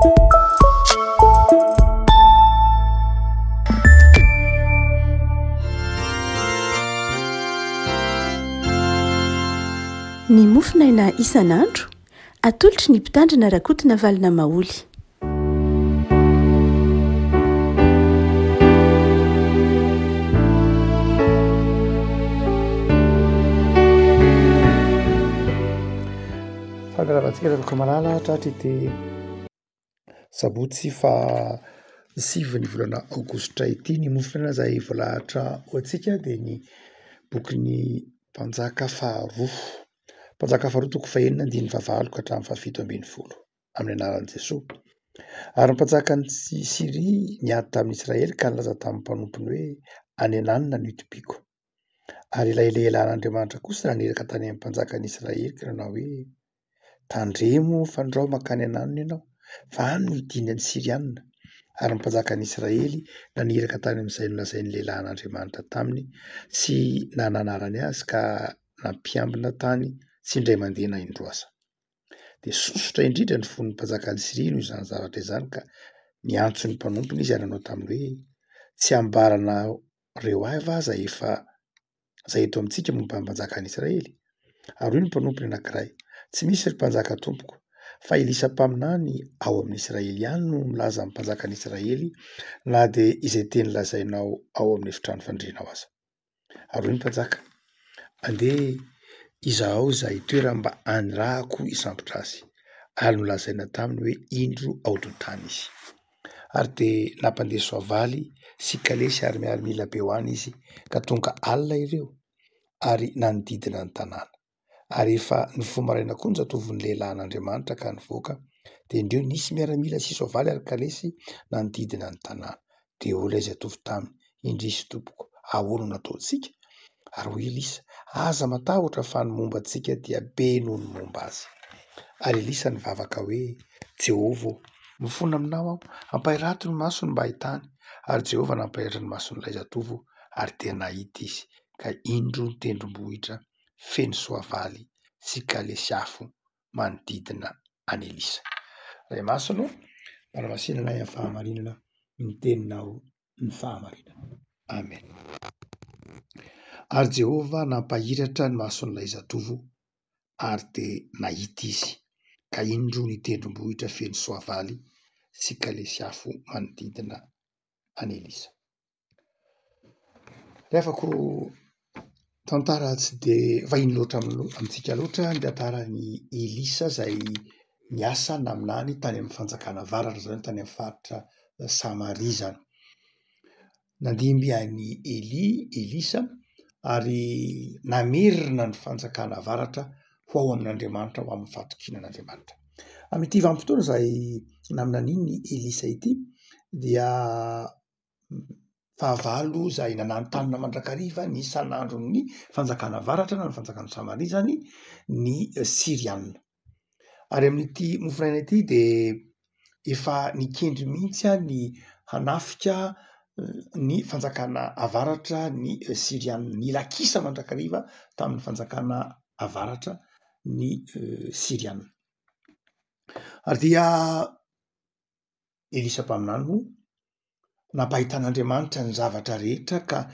Ny mofonaina isan'andro, atolotry ny Mpitandrina Rakotonavalona Maholy. Fankalavantsika ry havako malala tratry ity sabotsy faha sivy ny volana aogositra ity. Ny mofonaina izay voalahatra ho antsika dia ny bokin'ny mpanjaka faharoa. Mpanjaka faharoa toko fahenina andininy fahavalo ka hatramin'ny fahafito ambin'ny folo. Amin'ny anaran'i Jesoa. Ary ny mpanjakan'i Syria niady tamin'i Israely ka nilaza tamin'ny mpanompony hoe, Any an'anona no itobiako. Ary ilay lehilahin'Andriamanitra kosa naniraka tany amin'ny mpanjakan'i Israely ka nanao hoe, Tandremo fandrao mankany an'anona ianao, fa any no hidinan'ny Syriana. Ary ny mpanjakan'i Israely naniraka tany amin'izay nolazain'ny lehilahin'Andriamanitra taminy sy nananarany azy ka nampiambina tany tsy indray mandeha na indroa aza. Dia sosotra indrindra ny fon'ny mpanjakan'i Syria noho izany zavatra izany ka niantso ny mpanompony izy ary nanao taminy hoe, Tsy ambaranareo ahy va izay efa izay eto amintsika momba ny mpanjakan'i Israely? Ary hoy ny mpanompony anankiray, Tsy misy, ry mpanjaka tompoko, fa Elisa mpaminany ao amin'i Israely ihany no milaza amin'ny mpanjakan'i Israely na dia izay teny lazainao ao amin'ny efitrano fandrianao aza. Ary hoy ny mpanjaka, Andeha izahao izay toerany mba hanirahako hisambotra azy. Ary nolazaina taminy hoe, Indro ao Dotana izy. Ary dia nampandeha soavaly sy kalesy ary miaramila be ho any izy, ka tonga alina ireo, ary nanodidina ny tanàna. Ary efa nifoha maraina koa ny zatovon'ny lehilahin'Andriamanitra ka nivoaka, dia indreo nisy miaramila sy soavaly ary kalesy nanodidina ny tanàna. Dia hoy ilay zatovo taminy, Indrisy, tompoko, ahoana no nataontsika? Ary hoy Elisa, Aza matahotra fa ny momba antsika dia be noho ny momba azy. Ary Elisa nivavaka hoe, Jehovah ô, mifona aminao aho, ampahirato ny masony mba hahitany. Ary Jehovah nampahiratra ny mason'ilay zatovo, ary dia nahita izy, ka indro ny tendrombohitra feno soavaly sy kalesy afo manodidina an'i Elisa. Ray Masina ô, manamasinana ahy amin'ny fahamarinana, ny teninao ny fahamarinana. Amen. Ary Jehovah nampahiratra ny mason'ilay zatovo, ary dia nahita izy, ka indro ny tendrombohitra feno soavaly sy kalesy afo manodidina an'i Elisa. Ry havako, tantara tsy de vahiny loatra amintsika loatra ny tantaran'i Elisa izay niasa naminany tany amin'ny fanjakana avaratra izany hoe tany amin'ny faritra Samaria izany. Nandimby an'i Elia Elisa ary namerina ny fanjakana avaratra ho ao amin'Andriamanitra, ho amin'ny fahatokiana an'Andriamanitra. Amin'ity vanim-potoana izay naminanian'i Elisa ity dia fahavalo izay nananontanona mandrakariva ny isan'andron'ny fanjakana avaratra na ny fanjakan'i Samaria izany ny Syriana. Ary amin'ity mofonaina ity de efa nikendry mihitsy ny hanafika ny fanjakana avaratra ny Syriana. Nila kisa mandrakariva tamin'ny fanjakana avaratra ny Syriana. Ary dia Elisa mpaminany moa nampahitan'Andriamanitra ny zavatra rehetra ka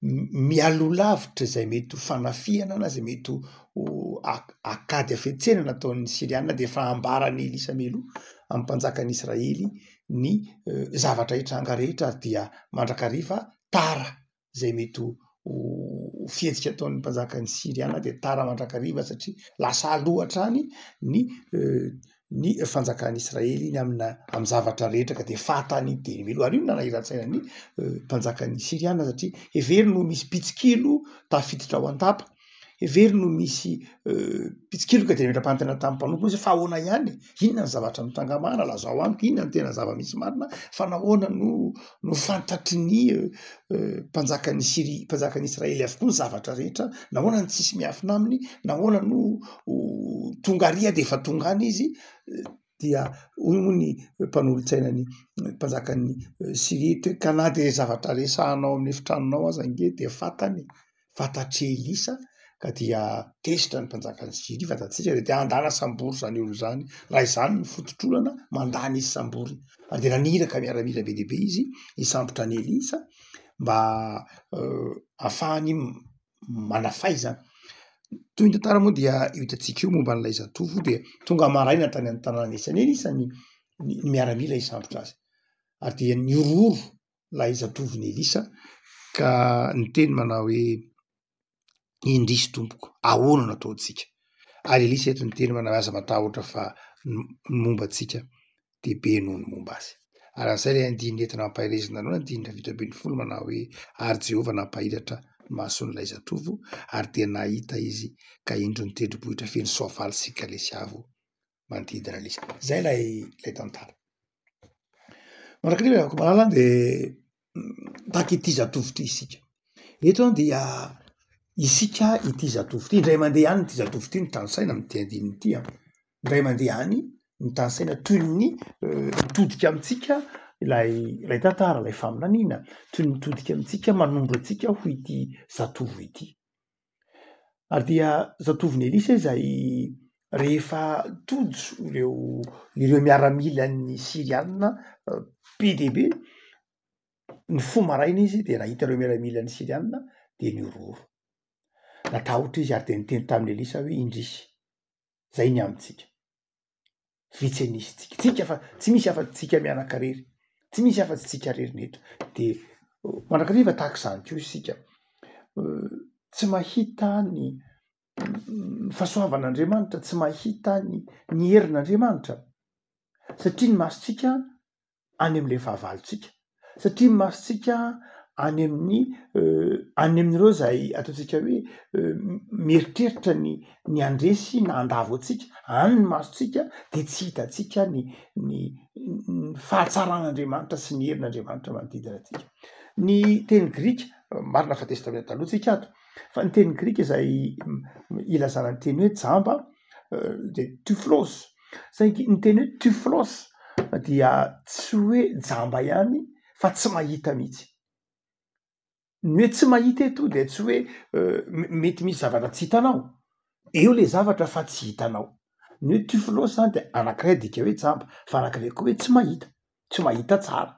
mialoha lavitra izay mety ho fanafihana na izay mety ho akady hafetsena nataon'ny Syriana dia efa ambaran'i Elisa mialoha amin'ny mpanjakan'i Israely ny zavatra hitranga rehetra ary dia mandrakariva tara izay mety ho fihetsika ataon'ny mpanjakan'ny Syriana dia tara mandrakariva satria lasa aloha hatrany ny ny fanjakan'i Israely ny amina amin'ny zavatra rehetra ka dia fantany dia mialoha ary io no nanahiran-tsaina ny mpanjakan'ny Syriana satria heveriny ho misy mpitsikilo tafiditra ao an-dapa. Heveriny ho misy mpitsikilo ka dia nametra-panontaniana tamin'ny mpanompony izy fa ahoana ihany e? Inona ny zavatra mitranga marina? Lazao amiko inona ny tena zava-misy marina fa nahoana no no fantatry ny mpanjakan'i Syria, mpanjakan'i Israely avokoa ny zavatra rehetra? Nahoana no tsisy miafina aminy? Nahoana no tonga ary dia efa tonga any izy? Dia hoy moa ny mpanolotsainan'ny mpanjakan'i Syria eto hoe ka na dia zavatra resahanao amin'ny efitranonao aza ange dia fantany e. Fantatr'i Elisa. Ka dia tezitra ny mpanjakan'i Syria, fantatsika dia te handana sambory izany olona izany. Raha izany no fototr'olana, mandany izy samboriny. Ary dia naniraka miaramila be dia be izy hisambotra an'i Elisa mba hahafahany manafay izany. Toy ny tantara moa dia io hitantsika io momba an'ilay zatovo dia tonga maraina tany an-tanàna nisy an'i Elisa ny ny miaramila hisambotra azy. Ary dia nihorohoro ilay zatovon'i Elisa ka niteny manao hoe indrisy tompoko, ahoana no ataontsika? Ary Elisa eto niteny manao hoe aza matahotra fa ny momba antsika dia be noho ny momba azy. Ary amin'izay ilay andininy entina ampaherezina anao, andininy 17 manao hoe ary Jehovah nampahiratra ny mason'ilay zatovo ary dia nahita izy ka indro ny tendrombohitra feno soavaly sy kalesy avo manodidina an'Elisa. Izay ilay ilay tantara. Mandrakariva ry havako malala dia tahaka ity zatovo ity isika. Eto an dia isika ity zatovo ity, indray mandeha any ity zatovo ity no tanisaina amin'ity andininy ity an, indray mandeha any no tanisaina toy ny mitodika amintsika ilay ilay tantara, ilay faminaniana, toy ny mitodika amintsika manondro antsika ho ity zatovo ity. Ary dia zatovon'i Elisa izay rehefa tojo ireo ireo miaramilan'ny Syriana be dia be, nifoha maraina izy dia nahita ireo miaramilan'ny Syriana dia nihorohoro. Natahotra izy ary dia niteny tamin'i Elisa hoe indrisy, zay ny amintsika. Vitsy an'isa tsika, tsika fa tsy misy afa-tsy tsika mianaka rery, tsy misy afa-tsy tsika rery ny eto, de mandrakariva tahaka izany koa isika, tsy mahita ny fahasoavan'Andriamanitra, tsy mahita ny ny herin'Andriamanitra satria ny masontsika any amin'ilay fahavalontsika satria ny masontsika any amin'ny any amin'ireo izay ataontsika hoe mieritreritra ny ny handresy na handavo antsika, any ny masontsika de tsy hitantsika ny ny ny fahatsaran'Andriamanitra sy ny herin'Andriamanitra manodidina antsika. Ny teny grika, marina fa testamenta taloha tsika ato, fa ny teny grika izay ilazana ny teny hoe jamba de tuflos, saingy ny teny hoe tuflos dia tsy hoe jamba ihany fa tsy mahita mihitsy. Ny hoe tsy mahita eto dia tsy hoe mety misy zavatra tsy hitanao, eo le zavatra fa tsy hitanao. Ny hoe tuflos zany de anankiray adika hoe jamba fa anankiray koa hoe tsy mahita, tsy mahita tsara.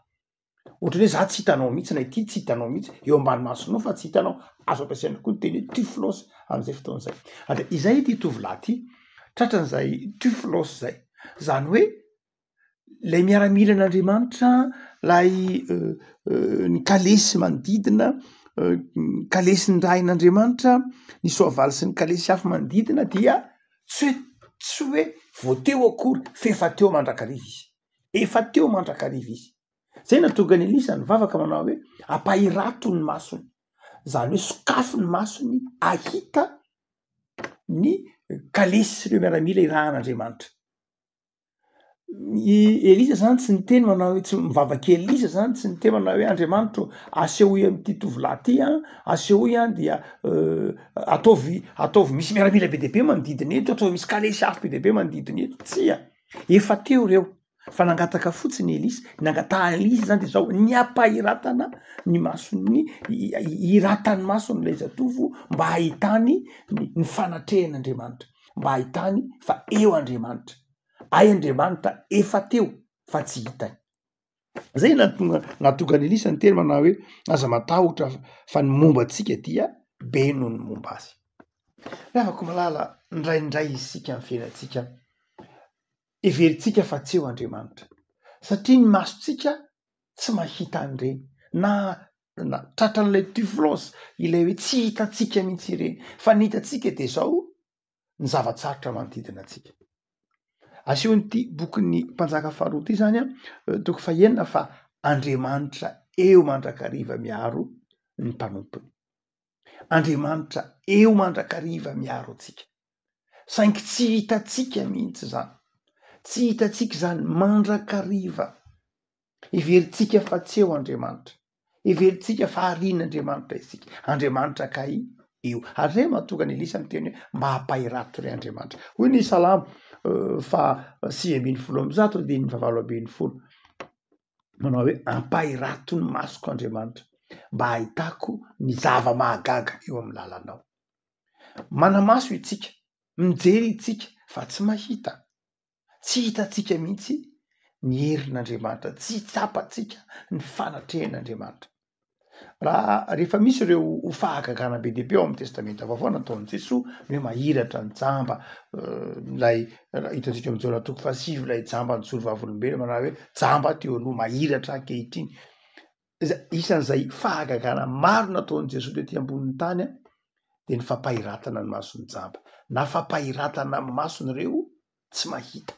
Ohatran'ny hoe za tsy hitanao mihitsy na ity tsy hitanao mihitsy, eo ambany masonao fa tsy hitanao. Azo ampiasaina koa ny teny hoe tuflos am'zay fotoana zay. Ary de izay ity tovolahy ity, tratran'izay tuflos zay, zany hoe lay miaramilan'Andriamanitra, lay ny kalesy manodidina, ny kalesy nirahin'Andriamanitra, ny soavaly sy ny kalesy afo manodidina dia tsy hoe tsy hoe vao teo akory f'efa teo mandrakariva izy. Efa teo mandrakariva izy. Zay nahatonga an'i Elisa nivavaka manao hoe ampahirato ny masony, zany hoe sokafy ny masony ahita ny kalesy sy ireo miaramila irahan'Andriamanitra. I Elisa zany tsy niteny manao hoe tsy mivavaka Elisa zany tsy niteny manao hoe Andriamanitra ô asehoy amin'ity tovolahy ty an, asehoy an dia ataovy ataovy misy miaramila be dia be manodidina eto, ataovy misy kalesy afo be dia be manodidina eto, tsia. Efa teo ireo fa nangataka fotsiny i Elisa, ny nangatahan'i Elisa zany de zao, ny hampahiratana ny mason'ny hiratan'ny mason'ilay zatovo mba hahitany ny ny fanatrehan'Andriamanitra, mba hahitany fa eo Andriamanitra, hay Andriamanitra efa teo fa tsy hitany. Zay nahatonga nahatonga an'i Elisa niteny manao hoe aza matahotra fa ny momba antsika dia be noho ny momba azy. Ry havako malala, indraindray isika amin'ny fiainantsika, heverintsika fa tsy eo Andriamanitra, satria ny masontsika tsy mahita an'ireny, na na tratran'ilay tuflos, ilay hoe tsy hitantsika mihitsy ireny, fa ny hitantsika de zao, ny zava-tsarotra manodidina antsika. Asehon'ity bokin'ny Mpanjaka faharoa ity zany an, toko fahenina fa Andriamanitra eo mandrakariva miaro ny mpanompony. Andriamanitra eo mandrakariva miaro antsika. Saingy tsy hitantsika mihitsy izany. Tsy hitantsika izany mandrakariva. Heverintsika fa tsy eo Andriamanitra. Heverintsika fa arian'Andriamanitra isika. Andriamanitra kay eo. Ary izay no mahatonga an'i Elisa miteny hoe mba hampahirato re Andriamanitra. Hoy ny Salamo faha 119 andininy faha 18. Manao hoe ampahirato ny masoko Andriamanitra mba hahitako ny zava-mahagaga eo amin'ny lalanao. Manamaso itsika, mijery itsika fa tsy mahita. Tsy hitantsika mihitsy ny herin'Andriamanitra, tsy tsapantsika ny fanatrehan'Andriamanitra. Raha rehefa misy ireo ho fahagagana be dia be ao amin'ny Testamenta Vaovao nataon'i Jesoa, ny hoe mahiratra ny jamba, ilay hitantsika ao amin'ny Jaona toko fahasivy ilay jamba nijoro vavolombelona manao hoe jamba teo aloha mahiratra ankehitriny. Isan'izay fahagagana maro nataon'i Jesoa tety ambonin'ny tany dia ny fampahiratana ny mason'ny jamba na fampahiratana ny mason'ireo tsy mahita.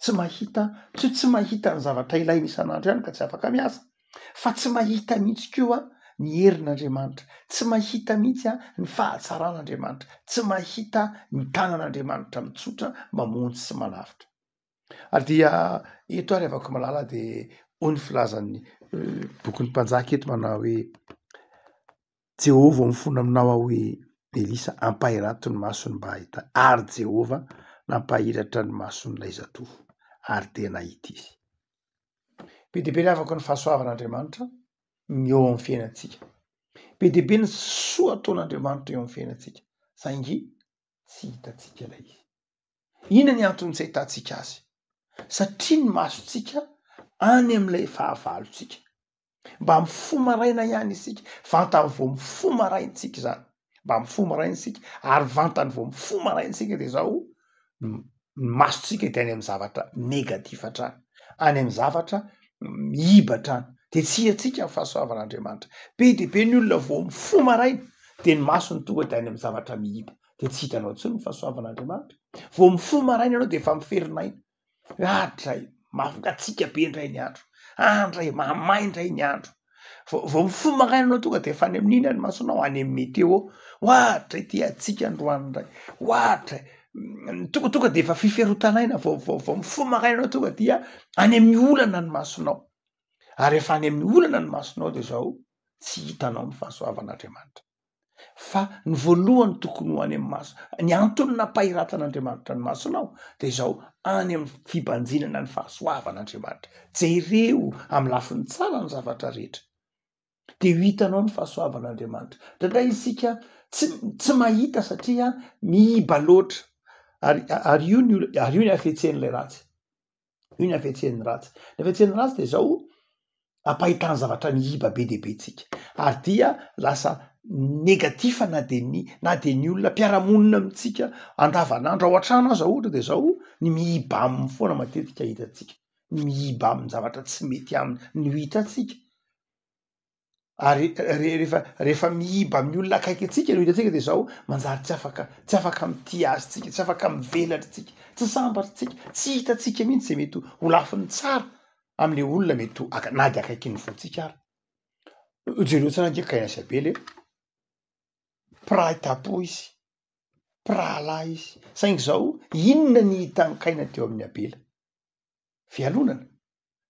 Tsy mahita, tsy hoe tsy mahita ny zavatra ilainy isan'andro ihany ka tsy afaka miasa fa tsy mahita mihitsy koa ny herin'Andriamanitra, tsy mahita mihitsy ny fahatsaran'Andriamanitra, tsy mahita ny tanan'Andriamanitra mitsotra mamonjy sy manavotra. Ary dia eto ary havako malala dia hoy ny filazan'ny bokin'ny mpanjaka eto manao hoe Jehovah mifona aminao aho hoe Elisa ampahirato ny masony mba hahita ary Jehovah nampahiratra ny mason'ilay zatovo ary dia nahita izy. Be dia be ry havako ny fahasoavan'Andriamanitra ny eo amin'ny fiainantsika. Be dia be ny soa ataon'Andriamanitra eo amin'ny fiainantsika saingy tsy hitantsika ilay izy. Inona ny antony tsy ahitantsika azy? Satria ny masontsika any amin'ilay fahavalontsika. Mba mifoha maraina ihany isika, vantany vao mifoha maraina isika izany, mba mifoha maraina isika, ary vantany vao mifoha maraina isika dia izao, ny masontsika dia any amin'ny zavatra negatif hatrany, any amin'ny zavatra miiba hatrany, dia tsy hitantsika ny fahasoavan'Andriamanitra. Be dia be ny olona vao mifoha maraina dia ny masony tonga dia any amin'ny zavatra miiba. de tsy hitanao intsony ny fahasoavan'Andriamanitra. Vao mifoha maraina ianao de efa miferinaina. Ah dray, mangatsiaka be indray ny andro. Ah ndray, mahamay indray ny andro. Vao vao mifoha maraina ianao tonga de efa any amin'inona ny masonao? Any amin'ny météo. Oa dray ty hatsiaka androany indray. Oa dray. Tonga tonga de efa fiferotan'aina vao vao vao mifoha maraina ianao tonga dia any amin'ny olana ny masonao. Ary rehefa any amin'ny olana ny masonao de zao, tsy hitanao ny fahasoavan'Andriamanitra. Fa ny voalohany tokony ho any amin'ny maso, ny antony nampahiratan'Andriamanitra ny masonao dia izao, any amin'ny fibanjinana ny fahasoavan'Andriamanitra. Jereo amin'ny lafiny tsara ny zavatra rehetra, dia ho hitanao ny fahasoavan'Andriamanitra. Indraindray isika tsy tsy mahita satria miiba loatra, ary ary io ny ol- ary io ny hafetsen'ilay ratsy. Io ny hafetsen'ny ratsy. Ny hafetsen'ny ratsy de zao, ampahitany zavatra miiba be dia be tsika, ary dia lasa negatif na de ny na de ny olona mpiara-monina amintsika andavanandro ao an-trano aza ohatra de zao ny miiba aminy foana matetika hitantsika, ny miiba aminy zavatra tsy mety aminy no hitantsika. Ary rehefa rehefa miiba amin'ny olona akaiky antsika no hitantsika de zao, manjary tsy afaka tsy afaka mitia azy tsika, tsy afaka mivelatra tsika, tsy sambatra tsika, tsy hitantsika mihitsy zay mety ho lafiny tsara am'le olona mety ho aka- na de akaikin'ny fontsika ary. Jereo tsara ange Kaina sy Abela e, mpiray tampo izy, mpirahalahy izy, saingy zao inona ny hitan'i Kaina teo amin'i Abela? Fialonana?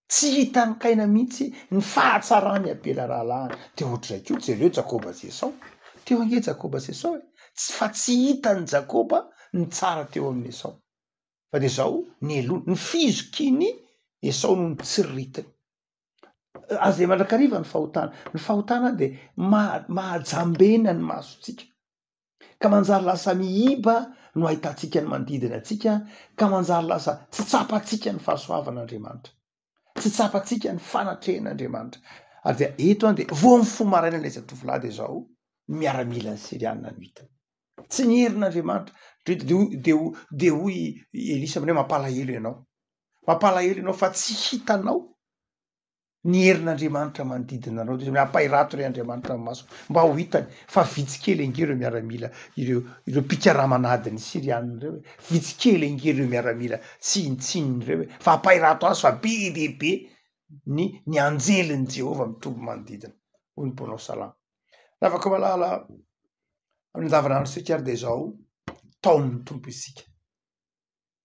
Tsy hitan'i Kaina mihitsy ny fahatsaran'i Abela rahalahiny. Dia ohatr'izay koa, jereo Jakoba sy Esao. Teo ange Jakoba sy Esao e! Tsy fa tsy hitan'i Jakoba ny tsara teo amin'i Esao. Fa dia izao, nialona, ny fizokian'i Esao no notsiriritiny. Aza dia mandrakariva ny fahotana. Ny fahotana dia maha- mahajambena ny masontsika. ka manjary lasa miiba no ahitantsika ny manodidina antsika ka manjary lasa tsy tsapantsika ny fahasoavan'Andriamanitra, tsy tsapantsika ny fanatrehan'Andriamanitra. Ary dia eto an dia vao mifoha maraina ilay zatovolahy dia izao ny miaramilan'ny Syriana no hitany. Tsy ny herin'Andriamanitra. Dia dia dia hoy i Elisa aminy hoe mampalahelo ianao, mampalahelo ianao fa tsy hitanao ny herin'Andriamanitra manodidina anao, dia ampairato re Andriamanitra ny masoko mba ho hitany fa vitsy kely ange ireo miaramila ireo ireo mpikaraman'adin'ny Syriana ireo e, vitsy kely ange ireo miaramila tsinontsinona ireo e, fa ampairato azy fa be dia be ny ny anjelin'i Jehovah mitombo manodidina, hoy ny mpanao salamo. Ravako malala, amin'ny andavanandrontsika ary dia izao, taomin'ny Tompo isika.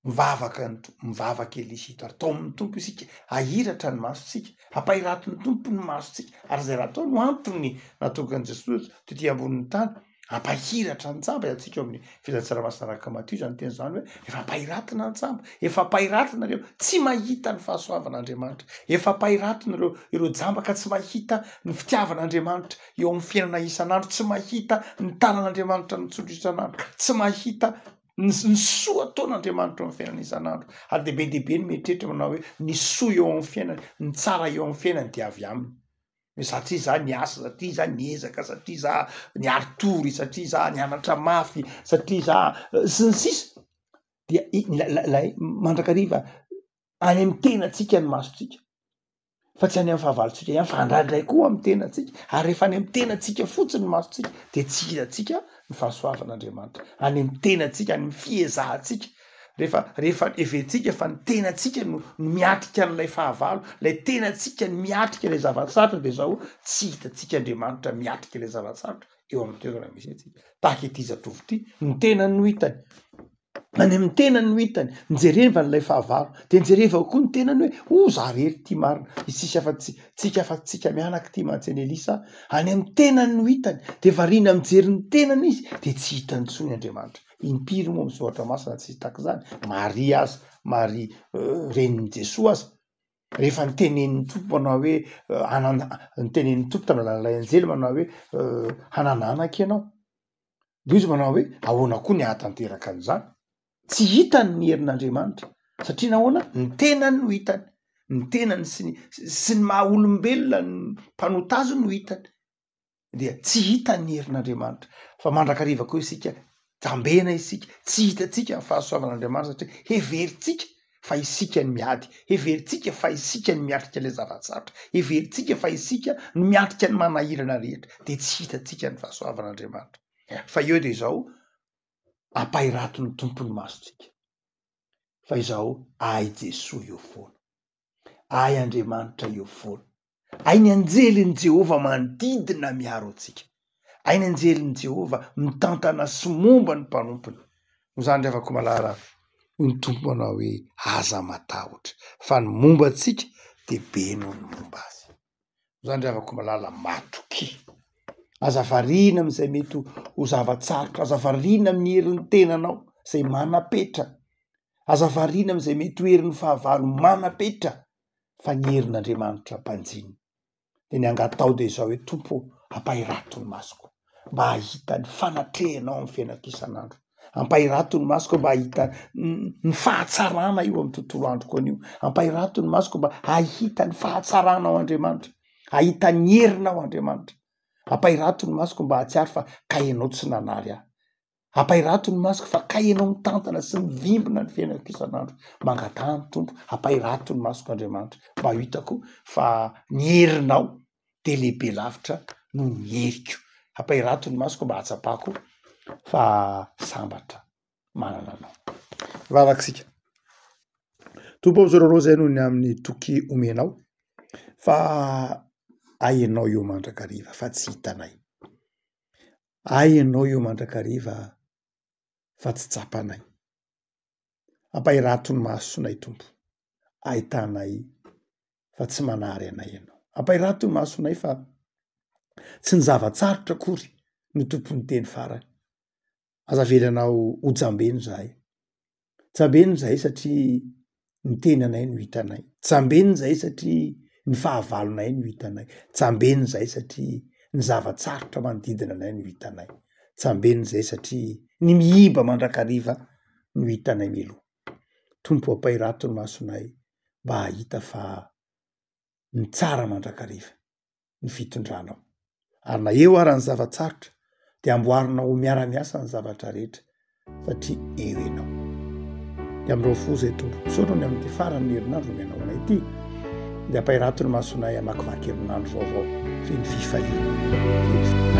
Mivavaka ny Tompo, mivavaka Elisa eto ary taomin'ny Tompo isika, ahiratra ny masontsika, ampahiratin'ny Tompo ny masontsika, ary izay rahateo no antony nahatonga an'i Jesosy tety ambonin'ny tany, Ampahiratra ny jamba hitantsika ao amin'ny filazantsara masina araka Matio izany teny izany hoe efa ampahiratina ny jamba, efa ampahiratina ireo tsy mahita ny fahasoavan'Andriamanitra, efa ampahiratina ireo ireo jamba ka tsy mahita ny fitiavan'Andriamanitra eo amin'ny fiainana isan'andro, tsy mahita ny tanan'Andriamanitra mitsotra isan'andro, tsy mahita ny ny soa ataon'Andriamanitra eo amin'ny fiainana isan'andro. Ary dia be dia be ny mieritreritra manao hoe ny soa eo amin'ny fiainany, ny tsara eo amin'ny fiainany dia avy aminy. Hoe satria za niasa, satria za niezaka, satria za niari-tory, satria za nianatra mafy, satria za sy ny sisa dia ilay mandrakariva any amin'ny tenantsika ny masontsika fa tsy any amin'ny fahavalontsika ihany fa indraindray koa amin'ny tenantsika, ary rehefa any amin'ny tenantsika fotsiny ny masontsika de tsy hitantsika ny fahasoavan'Andriamanitra, any amin'ny tenantsika, any amin'ny fiezahantsika, rehefa rehefa heverintsika fa ny tenantsika no no miatrika an'ilay fahavalo, ilay tenantsika no miatrika ilay zava-tsarotra de zao tsy hitantsika Andriamanitra miatrika ilay zava-tsarotra eo amin'ny toerana misy antsika, tahaka ity zatovo ity, ny tenany no hitany, any amin'ny tenany no hitany, nijerevany ilay fahavalo, de nijerevany koa ny tenany hoe o za rery ity marina, tsisy afa-tsy tsika afa-tsika mianaka ity mantsy an'i Elisa, any amin'ny tenany no hitany, de variana mijery ny tenany izy de tsy hitany intsony Andriamanitra. Impiry moa ny soratra masina tsy tahaka izany? Maria aza, Maria renin'i Jesoa aza, rehefa nitenenin'ny Tompo manao hoe hanana, nitenenin'ny Tompo tamin'ny alalan'ilay anjely manao hoe hanana anaka ianao, de hoy izy manao hoe ahoana koa ny hahatanteraka an'izany? Tsy hitany ny herin'Andriamanitra satria nahoana? Ny tenany no hitany, ny tenany sy ny sy ny maha olombelona ny mpanota azy no hitany. dia tsy hita ny herin'Andriamanitra fa mandrakariva koa isika jambena isika, tsy hitantsika ny fahasoavan'Andriamanitra satria heverintsika fa isika ny miady, heverintsika fa isika ny miatrika ilay zava-tsarotra, heverintsika fa isika no miatrika ny manahirana rehetra, dia tsy hitantsika ny fahasoavan'Andriamanitra. Fa eo dia izao, ampahirato ny Tompo ny masontsika fa izao ahy Jesoa eo foana. Ahy Andriamanitra eo foana. Hay ny anjelin'i Jehovah manodidina miaro antsika. Hay ny anjelin'i Jehovah mitantana sy momba ny mpanompony. Noho izany ry havako malala, hoy ny Tompo manao hoe, aza matahotra, fa ny momba antsika dia be noho ny momba azy. Noho izany ry havako malala, matokia. Aza variana amin'izay mety ho zava-tsarotra, aza variana amin'ny herin'ny tenanao izay manam-petra. Aza variana amin'izay mety ho herin'ny fahavalo manam-petra fa ny herin'Andriamanitra mpanjinina. Dia ny angatao dia izao hoe, Tompo ô, ampahirato ny masoko mba hahita ny fanatrehanao amin'ny fiainako isan'andro. Ampahirato ny masoko mba hahita ny fahatsarana eo amin'ny tontolo androko anio. Ampahirato ny masoko mba hahita ny fahatsaranao Andriamanitra, hahita ny herinao Andriamanitra. Ampahirato ny masoko mba hahatsiaro fa kay ianao tsy nanary ahy. Ampahirato ny masoko fa kay ianao mitantana sy mivimbina ny fiainako isan'andro. Mangataha ny Tompo, ampahirato ny masoko Andriamanitra mba ho hitako fa ny herinao dia lehibe lavitra noho ny heriko. Ampahirato ny masoko mba hahatsapako fa sambatra manana anao. Vavaka isika. Tompo ô, misaotra anao izay noho ny amin'ny toky omenao fa hay ianao eo mandrakariva fa tsy hitanay. Hay ianao eo mandrakariva fa tsy tsapanay. Ampahirato ny masonay Tompo, ahitanay fa tsy manary anay ianao. Ampahirato ny masonay fa tsy ny zava-tsarotra akory no tompon'ny teny farany. Aza avelanao ho jambena izahay. Jambena izahay satria ny tenanay no hitanay. Jambena izahay satria ny fahavalonay no hitanay. Jambena izahay satria ny zava-tsarotra manodidina anay no hitanay. Jambena izahay satria ny miiba mandrakariva no hitanay mialoha. Tompo ampahirato ny masonay mba hahita fa ny tsara mandrakariva. ny fitondranao. Ary na eo ara ny zava-tsarotra dia amboarinao ho miara-miasa ny zavatra rehetra satria eo ianao. Dia amin'ireo fo izay Tompo, misaotra ny amin'ity faran'ny herinandro omenao anay ity. Dia ampahirato ny masonay hamakivaky herinandro vaovao feno fifaliana, feno.